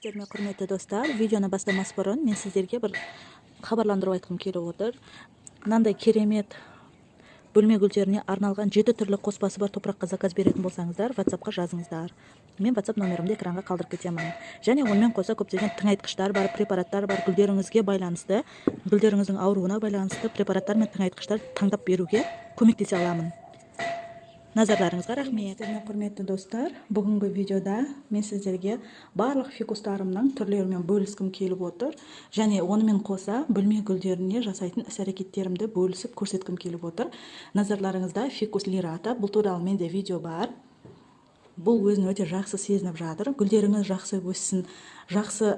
Сәлеметсіздер ме, құрметті достар? Видеоны бастамас бұрын мен сіздерге бір хабарландыру айтқым келіп отыр. Мынандай керемет бөлме гүлдеріне арналған 7 түрлі қоспасы бар топыраққа заказ беретін болсаңыздар, WhatsAppқа жазыңыздар. Мен WhatsApp номерімді экранға қалдырып кетемін. Және онымен қоса көптеген тыңайтқыштар бар, препараттар бар, гүлдеріңізге байланысты, гүлдеріңіздің ауруына байланысты препараттар мен тыңайтқыштар таңдап беруге көмектесе аламын. Назарларыңызға рахмет. Құрметті достар, бүгінгі видеода мен сіздерге барлық фикустарымның түрлерімен бөліскім келіп отыр. Және онымен қоса бөлме гүлдеріне жасайтын іс-әрекеттерімді бөлісіп көрсеткім келіп отыр. Назарларыңызда фикус лирата, бұл туралы менде видео бар. Бұл өзін өте жақсы сезініп жатыр. Гүлдеріңіз жақсы өссін, жақсы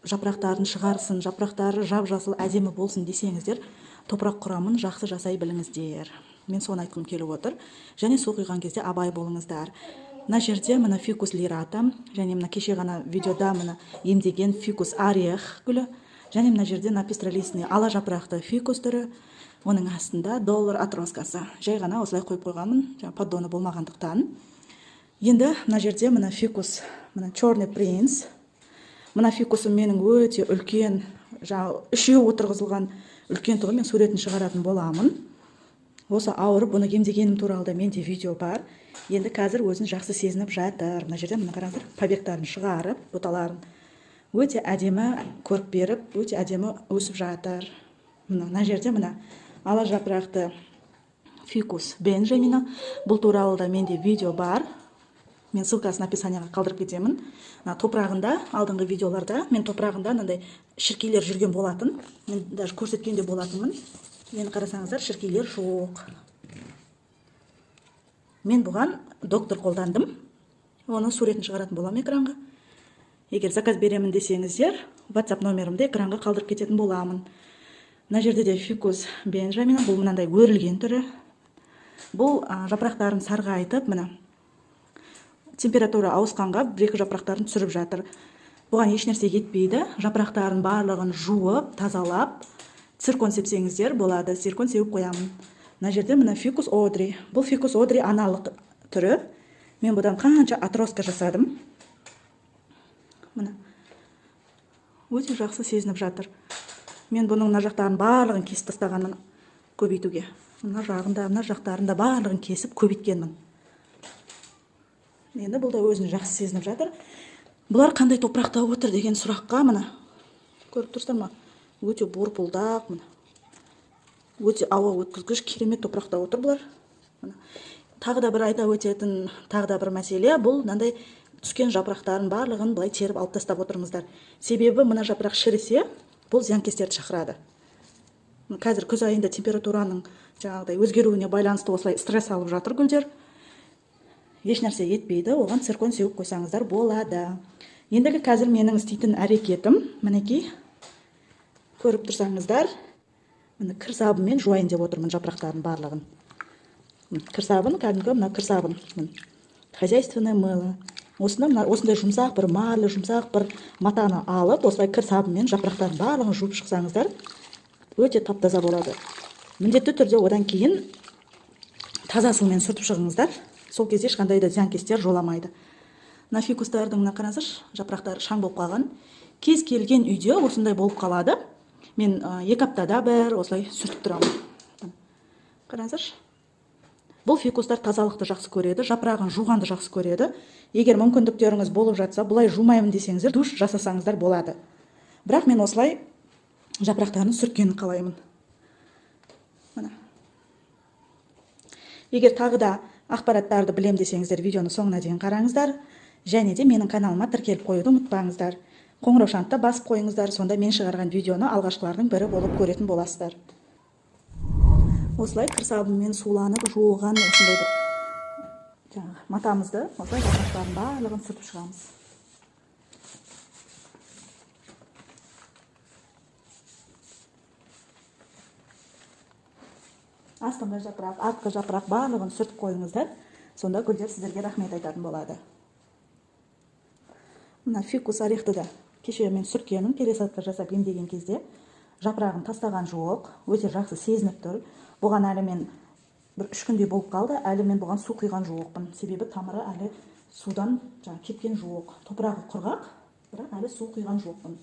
жапырақтарын шығарсын, жапырақтары жап-жасыл әдемі болсын десеңіздер, топырақ құрамын жақсы жасай біліңіздер. Мен соны айтқым келіп отыр. Және су құйған кезде абай болыңыздар. Мына жерде мына фикус лирата, және мына кеше ғана видеода мына емдеген фикус орех гүлі, және мына жерде мына пестролистный ала жапырақты фикус түрі, оның астында доллар отросткасы. Жай ғана осылай қойып қойғанмын, жаңа поддоны болмағандықтан. Енді мына жерде мына фикус, мына черный принц. Мына фикусым менің өте үлкен, жаңа үшеуі отырғызылған үлкен тұғын, мен суретін шығаратын боламын. Осы ауырып бұны емдегенім туралы да менде видео бар. Енді қазір өзін жақсы сезініп жатыр. Мына жерде мына қараңыздар, побегтарын шығарып, бұталарын өте әдемі көрік беріп, өте әдемі өсіп жатыр. Мына жерде мына ала жапырақты фикус Бенджамина. Бұл туралы да менде видео бар. Мен ссылкасын описанияға қалдырып кетемін. Мына топырағында, алдыңғы видеоларда мен топырағында мынандай шіркейлер жүрген болатын. Мен даже көрсеткен де болатынмын. Енді қарасаңыздар, шіркейлер жоқ. Мен бұған доктор қолдандым. Оның суретін шығаратын боламын экранға. Егер заказ беремін десеңіздер, WhatsApp номерімді экранға қалдырып кететін боламын. Мына жерде де фикус Бенджамина, бұл мынандай өрілген түрі. Бұл жапырақтарын сарғайтып, мына температура ауысқанға бір-екі жапырақтарын түсіріп жатыр. Бұған ешнәрсе етпейді. Жапырақтарын барлығын жуып, тазалап, циркон сепсеңіздер болады. Циркон сеуіп қоямын. Мына жерде мына фикус Одри. Бұл фикус Одри аналық түрі. Мен бұдан қанша отростка жасадым. Мына. Өте жақсы сезініп жатыр. Мен бұның мына жақтарын барлығын кесіп тастағанмын көбейтуге. Мына жағында, мына жақтарын да барлығын кесіп көбейткенмін. Енді бұл да өзін жақсы сезініп жатыр. Бұлар қандай топырақта отыр деген сұраққа мына көріп тұрсыздар ма? Өте борпылдақ, мына. Өте ауа өткізгіш керемет топырақта отыр бұлар. Мына. Тағы да бір айта өтетін, тағы да бір мәселе, бұл мынандай түскен жапырақтарын барлығын былай теріп алып тастап отырыңыздар. Себебі мына жапырақ шірісе, бұл зиянкестерді шақырады. Қазір күз айында температураның жаңағыдай өзгеруіне байланысты осылай стресс алып жатыр гүлдер. Ешнәрсе етпейді, оған циркон сеуіп қойсаңыздар болады. Ендігі қазір менің істейтін әрекетім, мінекей, көріп тұрсаңыздар, міне кір сабынмен жуайын деп отырмын жапырақтарын барлығын. Кір сабын, кәдімгі мына кір сабын, міне, хозяйственное мыло. Осыны мына осындай жұмсақ бір марлі, жұмсақ бір матаны алып, осылай кір сабынмен жапырақтарын барлығын жуып шықсаңыздар, өте тап-таза болады. Міндетті түрде одан кейін таза сумен сүртіп шығыңыздар. Сол кезде ешқандай да зиянкестер жоламайды. Мына фикустардың мына қараңыздаршы, жапырақтары шаң болып қалған. Кез келген үйде осындай болып қалады. Мен 2 аптада бір осылай сүртіп тұрамын. Қараңыздаршы. Бұл фикустар тазалықты жақсы көреді, жапырағын жуғанды жақсы көреді. Егер мүмкіндіктеріңіз болып жатса, бұлай жумаймын десеңіздер, душ жасасаңыздар болады. Бірақ мен осылай жапырақтарын сүрткенін қалаймын. Мына. Егер тағы да ақпараттарды білем десеңіздер, видеоны соңына дейін қараңыздар. Және де менің каналыма тіркеліп қоюды ұмытпаңыздар. Қоңыраушаны да басып қойыңыздар, сонда мен шығарған видеоны алғашқылардың бірі болып көретін боласыздар. Осылай кір сабынмен суланып жуылған осындай бір жаңағы матамызды осылай жапырақтардың барлығын сүртіп шығамыз. Астыңғы жапырақ, артқы жапырақ барлығын сүртіп қойыңыздар. Сонда гүлдер сіздерге рахмет айтатын болады. Мына фикус орехты да кеше мен сүрткенмін, пересадка жасап емдеген кезде жапырағын тастаған жоқ, өте жақсы сезініп тұр. Бұған әлі мен бір 3 күндей болып қалды, әлі мен бұған су құйған жоқпын. Себебі тамыры әлі судан жаңа кепкен жоқ, топырағы құрғақ. Бірақ әлі су құйған жоқпын.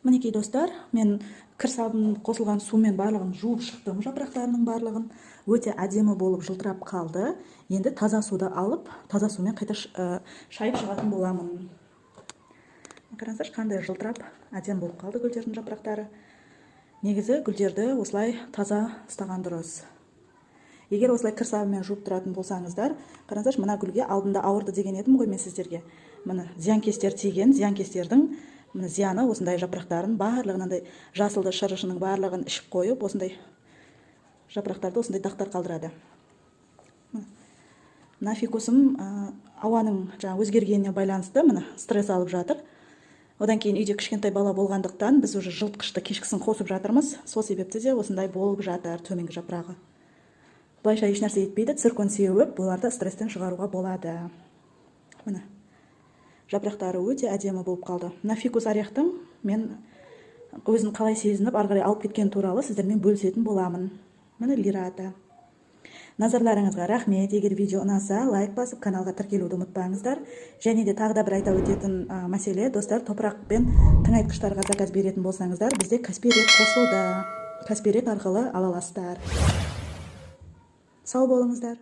Мінекей, достар, мен кір сабын қосылған сумен барлығын жуып шықтым, жапырақтарының барлығын. Өте әдемі болып жылтырап қалды. Енді таза суды алып, таза сумен қайта шайып шығатын боламын. Қараңыздаршы, қандай жылтырап әдемі болып қалды гүлдердің жапырақтары. Негізі гүлдерді осылай таза ұстаған дұрыс. Егер осылай кір сабынмен жуып тұратын болсаңыздар, қараңыздаршы, мына гүлге алдында ауырды деген едім ғой мен сіздерге. Міне, зиянкестер тиген, зиянкестердің міне зияны осындай жапырақтарын барлығын, мынандай жасылды шырышының барлығын ішіп қойып, осындай жапырақтарды осындай дақтар қалдырады. Мына фикусым ауаның жаңа өзгергеніне байланысты міне стресс алып жатыр. Одан кейін үйде кішкентай бала болғандықтан біз уже жылытқышты кешкісін қосып жатырмыз. Сол себепті де осындай болып жатыр төменгі жапырағы. Былайша ешнәрсе етпейді, циркон сеуіп, бұларды стресстен шығаруға болады. Міне. Жапырақтары өте әдемі болып қалды. Мына фикус орехтың мен өзін қалай сезініп ары қарай алып кеткен туралы сіздермен бөлісетін боламын. Міне лирата. Назарларыңызға рахмет. Егер видео ұнаса, лайк басып, каналға тіркелуді ұмытпаңыздар. Және де тағы да бір айта өтетін мәселе, достар, топырақ пен тыңайтқыштарға заказ беретін болсаңыздар, бізде Каспи Ред қосылды. Каспи Ред арқылы ала аласыздар. Сау болыңыздар.